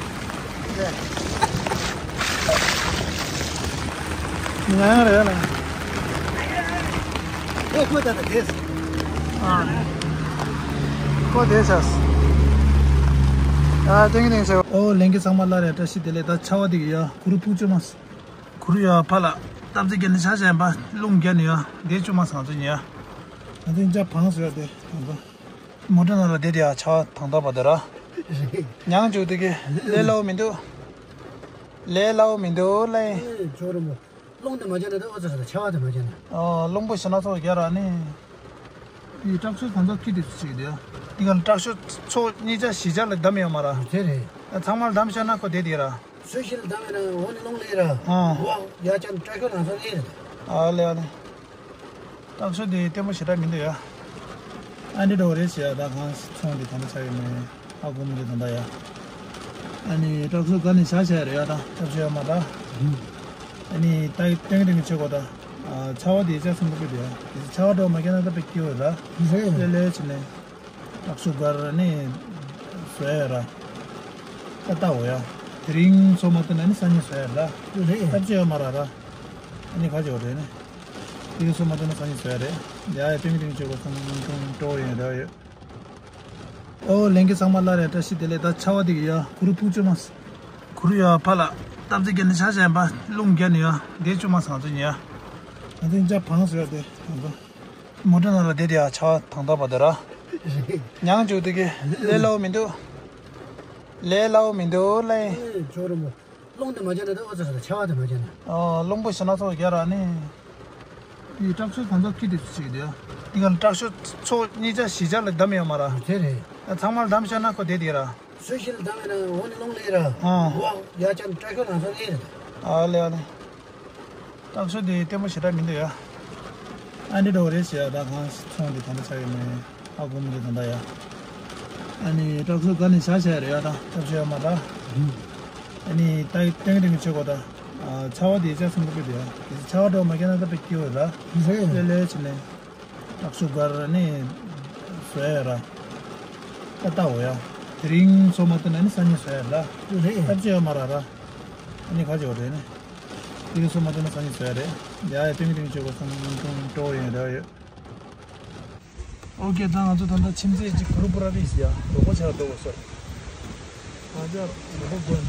ཉང་རེད་ལ། ཨེ་ཁོ་ད་ད་དེས། ཨ། ཁོ་དེས་ཨ། ཨ་ཏིང་ཏིང་ཟེར། ཨོ་ལེན་གི་ཚང་མ་ལ་རེ་བཀྲ་ཤིས་བདེ་ལེགས། ད་ཆ་བ་འདི་གི་ཡ་གུ་རུ་ཕུག་བཅོས་མ། གུ་རུ་ཡ་ཕ་ལ་སྟབས་བདེ་རྒྱ་ནི་ཆ་ཆ་ཡན་པ་རླུང་རྒྱ་ནི་ཡ་འདས་བཅོས་མ་སང་ཚོ་ཉི་ཡ། ང་ཚོ་འཇའ་བང་ཟེར་ཡ་དེ་ཡང་པ། མོ་ཊ་ནང་ལ་བསྡད་དེ་ཡ་ཆ་བ་དང་ཐག་པ་དེ་ར། མྱང་བཅུག་དེ་གི་ལས་སླ་བོ་མི་འདུག་ལས་སླ་བོ་མི་འདུག་ལས། ཨེ་ཇོ་རུ་མོ། རླུང་དེ་མ་བྱས་ན་ད་ཨོ་ཙི་ཙི་ཆ་བ་དེ་མ་བྱས་ན། ཨོ་རླུང་པོ་ཞེ་ན་ཚོགས་རྒྱ་ར་ནི། ཡི་དྲག་ཤོས་གང་ཚོགས་ཁྱི་དེ་ཚོ་ཅིག་དེ། དེ་ག་ལ་དྲག་ཤོས་ཚོ་གཉིས་ཆ་བཞི་ཆ་ལ་བསྡམས་ཡོད་མ་ར། དེ་རེད། ཚང་མ་ལ་བསྡམས་བཞག་ན་ཁོ་བསྡད་དེ་ར། སུ་ཞིག་ལ་བསྡམས་ཡོད་ན་འོ་ནི་རླུང་ལས་ར། ཨ། འོ་ཡ་ཅན་དྲག་ཤོས་ལ་ཚོ་ལས་ར། ཨ་ལས་ཨ་ལས། དྲག་ཤོས་དེ་ལྟད་མོ་ཞེ་དྲག་མི་འདུག་ཡ། ཨ་འདི་འདྲ་བོ་རེད་ཟེར་ཡ། ད་གང་ཚོང་དེ་གང་འདྲ་ཆགས་ཡོད་མེད་ཧ་གོ་མི་འདུག་ད་ལྟ་ཡ། ཨ་ནི་དྲག་ཤོས་ག་ནས་བཞག་བྱས་རེད་ཡ། ད་སྟབས་བྱེད་ཡོད་མ་ད། ཨ་ནི་ད་ཏེང་ཏེང་བྱེད་དགོས་ད། ཨ་ཆ་བ་དེ་ཅག་ཚོང་པ་དེ་ཡ། དེ་ཆ་བ་འདྲ་བོ་མ་སྐྱེས་ན་ད་དཔེ་སྐྱིད་པོ་རེད་ད། ལེ་ལེ་བྱས་ནས། དྲག་ཤོས་གར་ནི་བཟོ་ཡ་ར། ད་ལྟ་འོ་ཡ། དེ་རིང་ཚོ་མ་བཏོན་ན་ནི་སང་ཉིན་བཟོ་ཡ་ར། སྟབས་བྱེད་ཡོད་མ་ར་ར། ཨ་ནི་ག་བྱེད་དགོས་རེད་ནི། དེ་གི་སོ་མ་དེ་ན་སང་ཉིན་བཟོ་ཡ་རེད། ཡ་ཡ་ཏིང་ཏིང་བྱེད་དགོས་ཁུང་ཁུང་སྤྲོ་བོ་ཡིན་རེད་ཡོད། ཨོ་ལྷན་རྒྱས་ཚང་མ་སླར་ཡང་བཀྲ་ཤིས་བདེ་ལེགས། ད་ཆ་བ་འདི་གི་ཡ་གུ་རུ་ཕུག་བཅོས་མ། གུ་རུ་ཡ་ཕ་ལ་སྟབས་རྩེ་རྒྱ་ནི་ཆ་བཞག་པ་རླུང་རྒྱ་ནི་ཡ་འདས་བཅོས་མ་སང་ཚོ་ཉི་ཡ། ང་ཚོ་འཇའ་བང་ཟེར་བ་དེ་ང་ཚོ་མོ་ཊ་ནང་ལ་བསྡད་དེ་ཡ་ཆ་བ་དང་ཐག་པ་དེ་ར། མྱང་བཅུག་དེ་གི་ལས་སླ་བོ་མི་འདུག་ལས་སླ་བོ་མི་འདུག་ལས། ཨེ་ཇོ་རུ་མོ། རླུང་དེ་མ་བྱས་ན་ད་ཨོ་ཙི་ཙི་ཆ་བ་དེ་མ་བྱས་ན། ཨོ་རླུང་པོ་ཞེ་ན་ཚོགས་རྒྱ་ར་ནི། ཡི་དྲག་ཤོས་གང་ཚོགས་ཁྱི་དེ་ཚོ་ཅིག་དེ། དེ་ག་ལ་དྲག་ཤོས་ཚོ་གཉིས་ཆ་བཞི་ཆ་ལ་བསྡམས་ཡོད་མ་ར། དེ་རེད། ཚང་མ་ལ་བསྡམས་བཞག་ན་ཁོ་བསྡད་དེ་ར། སུ་ཞིག་ལ་བསྡམས་ཡོད་ན་འོ་ནི་རླུང་ལས་ར། ཨ། འོ་ཡ་ཅན་དྲག་ཤོས་ལ་ཚོ་ལས་ར། ཨ་ལས་ཨ་ལས། དྲག་ཤོས་དེ་ལྟད་མོ་ཞེ་དྲག་མི་འདུག་ཡ། ཨ་འདི་འགྲོ་རེད་ཟེར་ཡ། ད་གང་ཚོང་འདི་ད་ལྟ་ཆགས་ཡོད་མེད། ཨ་དགོངས་འདི་ད་ལྟ་ཡ། ཨ་ནི་ཏྲག་སུ་ག་ནས་བཞག་བྱས་རེད་ཡ། ད་ཐབས་ཤེས་ཡོད་མ་རེད། ཨ་ནི་ད་ཏེང་ཏེང་ཆོས་གོ་ད། ཨ་ཆར་པ་དེ་ཅག་སེང་པོ་པེ་དེ་ཡ། དེ་ཆར་པ་འགྲོ་མ་སྐྱེས་ན་ད་པེ་སྐྱིད་པོ་ར། རེད། ལེ་ལེ་བྱས་ནས་ཏྲག་སུ་གར་ནི་བཟོ་ཡ་ར། ད་ལྟ་འོ་ཡ། དེ་རིང་སོ་མ་ཐོན་ན་ནི་སང་ཉིན་བཟོ་ཡ་ར། རེད། ཐབས་ཤེས་ཡོད་མ་རེད་ར། ཨ་ནི་ག་ཅིག་འོ་རེད་ནི། དེ་རིང་སོ་མ་ཐོན་ན་སང་ཉིན་བཟོ་ཡ་རེད། ཡ་ཡ་ཏེང་ཏེང་ཆོས་གོ་སང་ཏུང་སྤྲོ་ཡོད་ར་ཡོད། ཨོ་ཀེ། ད་ང་ཚོ་ད་ལྟ་ཁྱིམ་མཚེས་ཅིག་གུ་རུ་པུ་ར་རིས་ཡ་རོགས་པ་བྱ་ར་འགྲོ་དགོས་སོ། ང་ཚོ་རོགས་པ་དགོས།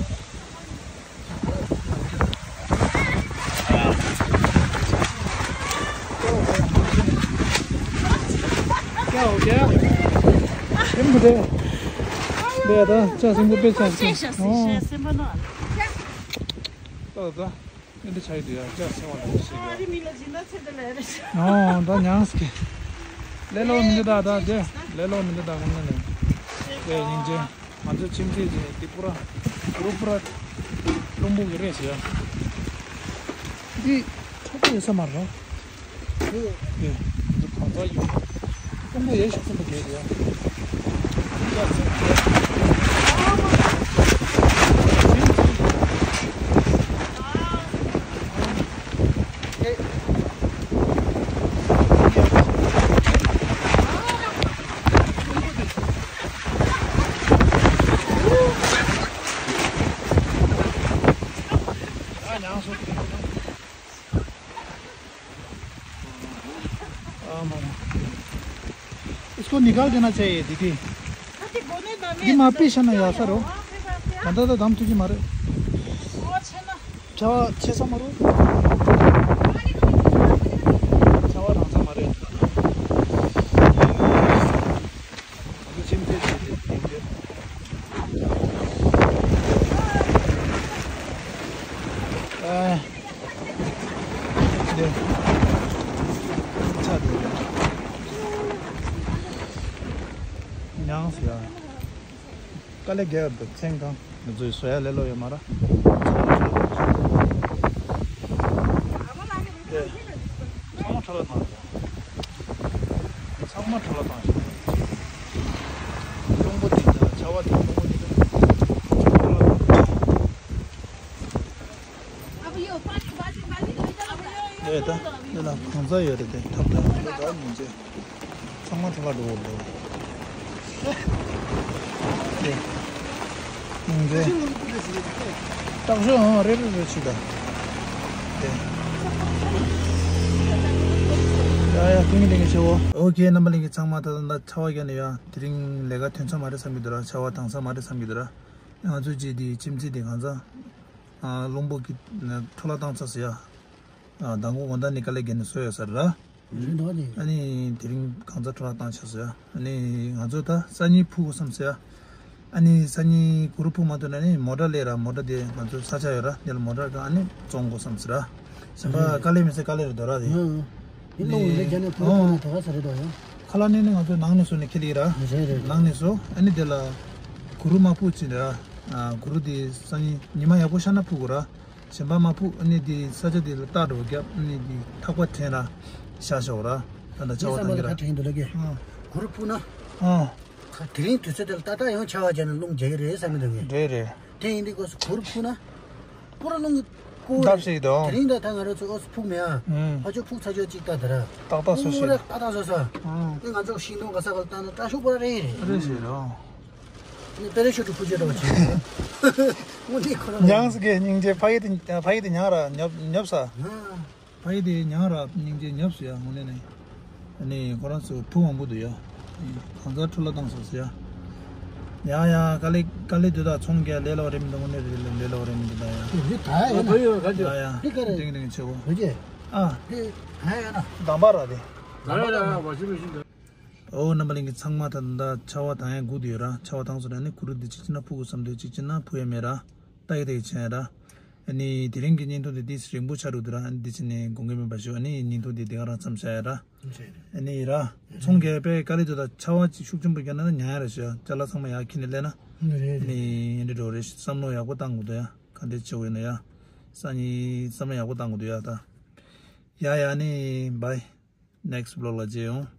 ཀྱ་ཨོ་ཀེ། ཁྱིམ་གུ་དེ། དེ་ད་ཅག་སེང་པོ་པེ་ཅག་སེང་ཨོ། ད་ད། ཨེ་འདྲ་ཆགས་ཀྱི་འདུག་ཡ། ཅག་སེང་བ་འདྲ་ཞིག་ཡ། ཨོ་ད་ཉངས་ཀྱི། ལེ་ལོ་མི་འདུག་ད་ད་དེ། ལེ་ལོ་མི་འདུག་ད་ངོ་མ་ནས། དེ་ཡིན་ཅེ། ང་ཚོ་ཁྱིམ་མཚེས་ཀྱི་ཏི་པུ་ར། གུ་རུ་པུ་ར། ཀླུང་པོ་གི་རེད་ཟེར་ཡ། འདི་ཁྲག་པོ་ཡོད་ས་མ་རེད། ཨེ། འདི་གང་ཚ་ཡོད། ཀྲུང་གོ་ཡས་ཤོག་གསུམ་པོ་རྒྱལ་རེད། इसको निकाल देना चाहिए, दीदी। ཡིན་མ་པི་ཤ་ན་ཡ་ས་རོ། ད་ལྟ་ད་དམ་ཐུག་གི་མ་རེད། ཆ་བ་ཆེ་ས་མ་རོ། ཆ་བ་རང་ས་མ་རེད། ང་ཚོ་ཁྱིམ་མཚེས་ཚོ་དེ་དེ་འདྲ། ཨ། དེ། ཆ་དེ། ཉངས་ཡ། དཀའ་ལས་རྒྱག་ཡོད་པའི་མཚན་གང་། ང་ཚོའི་བཟོ་ཡ་ལས་སླ་ཡོད་མ་རེད། ཚང་མ་ཁྲ་ལ་བཏང་། ཚང་མ་ཁྲ་ལ་བཏང་ཞིག་ཀླུང་པོ་དེ་དང་ཆར་པ་དེ་ཀླུང་པོ་དེ་དང་ཁྲ་ལ་བཏང་། ཨེ་ད་འདི་ལ་གང་ཚ་ཡོད་རེད་དེ་ཐབ་ཐབ་ལ་ད་མི་འཇལ། ཚང་མ་ཁྲ་ལ་འགྲོ་བར་འགྲོ། ཨེ། ཡོང་རེད། སྟག་ཤོ་ཨང་རེ་རེ་རེ་ཆུ་ད། ཨེ། ཡ་ཡ་ཏིང་ཏིང་ཆེ་བོ། ཨོ་ཀེ་རྣམ་པ་ལྷན་རྒྱས་ཚང་མ་ད་ད་ད་ཆར་པ་བརྒྱབ་ནས་ཡ་དེ་རིང་ལས་ཀ་ཐོན་ས་མ་རེད་བསམ་གྱི་འདུག་ར། ཆར་པ་བཏང་ས་མ་རེད་བསམ་གྱི་འདུག་ར། ང་ཚོ་ཅིག་དེ་ཁྱིམ་མཚེས་དེ་གང་ཚ། ཨ་ཀླུང་པོ་གི་ཁྲོ་ལ་བཏང་ཚར་ཟེར་ཡ། ཨ་མདང་དགོང་དགོང་དག་ནས་དཀའ་ལས་བརྒྱབ་ནས་བཟོས་ཡོད་ས་རེད་ར། རེད་འདུག་ནི། ཨ་ནི་དེ་རིང་གང་ཚ་ཁྲོ་ལ་བཏང་ཆོག་ཟེར་ཡ། ཨ་ནི་ང་ཚོ་ད་སང་ཉིན་ཕུག་དགོས་བསམ་ཟེར་ཡ། ཨ་ནི་སང་ཉིན་གུ་རུ་ཕུག་མ་ཐུབ་ན་ནི་མོ་ཊ་སླེབས་ར། མོ་ཊ་དེ་ང་ཚོ་ས་ཆ་ཡོད་ར། དེ་ལ་མོ་ཊ་ག་ཨ་ནི་བཙོང་དགོས་བསམ་ཟེར་ར། གཞན་པ་དཀའ་ལས་མི་སེ་དཀའ་ལས་རེད་འདུག་ར་དེ། ཨ་ཨ། ཡིན་ནོ་ཡིན་ནོ་རྒྱ་ནས་ཕུག་ཨ་ཐུབ་ན་དེ་ག་ས་རེད་འདུག་ཡ། ཁ་ལག་ནི་ནི་ང་ཚོ་ནང་ནས་བཟོས་ནས་ཁྱེར་ལེ་ར། རེད་རེད། ནང་ནས་བཟོས། ཨ་ནི་དེ་ལ་གུ་རུ་མ་ཕུག་ཅིག་ར། ཨ་གུ་རུ་དེ་སང་ཉིན་ཉི་མ་ཡག་པོ་ཤར་ན་ཕུག་དགོས་ར། གཞན་པ་མ་ཕུག་ཨ་ནི་དེ་ས་ཆ་དེ་ལ་རྟ་འགྲོ་རྒྱབ་ཨ་ནི་དེ་ཐག་པ་འཐེན་ར། ཤ་ཤོག་ར། ད་ལྟ་ཆར་པ་བཏང་གི་ར། ད་དྲན་འདུག་ལ་གི། ཨ། གུ་རུ་ཕུག་ན། ཨ། ཁ་དེ་རིང་དུས་ཚོད་དེ་ལ་ཏག་ཏག་ཡང་ཆར་པ་བརྒྱབ་ནས་རླུང་རྒྱག་གི་རེད་བསམ་གི་འདུག་གི། རེད་རེད། དེ་ཡིན་དུས་སྐབས་སུ་གུ་རུ་ཕུག་ན། པུ་ར་རླུང་གི་ཀོ་རེད། སྟབས་ཤིག་དང་། དེ་རིང་ད་ད་ང་རང་ཚོ་ཨོ་སི་ཕུག་མེད་ཨ། ཨུམ། ཕ་ཆོས་ཕུག་ཚ་ཆོས་གཅིག་ལྟ་དེ་ར། ཏག་ཏག་སོ་ཞིག་ཀོ་རེད་ཏག་ཏག་སོ་ས། ཨུམ། དེ་ང་ཚོ་ཤིང་སྡོང་ག་ས་ག་ལ་བཏང་ན་སྐྲ་ཤོག་པ་རེད་རེད། རེད་ཞེས་རོ། ནི་པེ་རེ་ཤུ་ཊི་ཕུ་ཅེ་འདྲ་བ་ཅིག་དངོས་གནས་ཁོ་རང་ཉངས་སུ་གི་སྙིང་རྗེ་ཕ་ཡི་དེ་ཕ་ཡི་དེ་ཉག་ར་ཉབ་ཉབ་ས། ཨ། ཕ་ཡི་དེ་ཉག་ར་སྙིང་རྗེ་ཉབ་སུ་ཡ་དངོས་གནས་ནི། ཨ་ནི་ཁོ་རང་ཚོ་བུ་མང་པོ་འདུག་ཡ། གང་ཚ་ཁྲོ་ལ་བཏང་སོང་ཟེར་ཡ། ཡ་ཡ་དཀའ་ལས་དཀའ་ལས་འདི་དག་ཚོང་རྒྱག་ལས་སླ་བ་རེད་མི་འདུག་དངོས་གནས་རེད་ལས་སླ་བ་རེད་མི་འདུག་ད་ཡ། འདི་ད་ཡ་ཡོད་ན། ཡ་ཡ་འདི་ག་རེད། ཏིང་ཏིང་ཆེ་བོ། འོ་ཅེ། ཨ། འདི་ད་ཡ་ཡོད་ན། དང་པ་ར་རེད། ད་ཡ་ཡ་ཡ་བ་ཅི་མི་ཤིན་ད། ཨོ་རྣམ་པ་ལྷན་རྒྱས་ཚང་མ་ད་ད་ཆར་པ་བཏང་ཡ་སྒུག་བསྡད་ཡོད་ར། ཆར་པ་བཏང་སོང་ན་ནི་གུ་རུ་འདི་གཅིག་བྱས་ན་ཕུག་དགོས་བསམ་འདུག་གཅིག་བྱས་ན་ཕུག་ཡ་མེད་ར། ལྟ་ཡི་ལྟ་ཡི་བྱས་ཡ་ར། ཨ་ནི་དེ་རིང་གི་བརྙན་ཐུང་དེ་ཏིས་རིང་པོ་ཆགས་འགྲོ་འདུག་ར། ཨ་ནི་འདི་བྱས་ནས་དགོངས་འགལ་མེད་པ་ཞུ། ཨ་ནི་བརྙན་ཐུང་དེ་འདི་ག་རང་མཚམས་བཞག་ཡ་ར། ཨ་ནི་ར། ཚོང་རྒྱག་པའི་དཀའ་ལས་དེ་དག་ཆར་པ་ཅིག་ཤུགས་ཆེན་པོ་བརྒྱབ་ན་ཉར་ཡ་ར་ཞུ་ཡ། ཅ་ལག་ཚང་མ་ཡར་འཁྱེར་ནས་སླེབས་ན། ཨ་ནི་འདི་འགྲོ་རེད། བསམ་བློ་ཡག་པོ་བཏང་དགོས་འདུག་ཡ། ག་འདྲས་བྱེད་དགོས་ཡིན་ན་ཡ། སང་ཉིན་བསམ་བློ་ཡག་པོ་བཏང་དགོས་འདུག་ཡ་ད། ཡ་ཡ་ཨ་ནི་བའི། next vlog ལ་མཇལ་ཡོང་།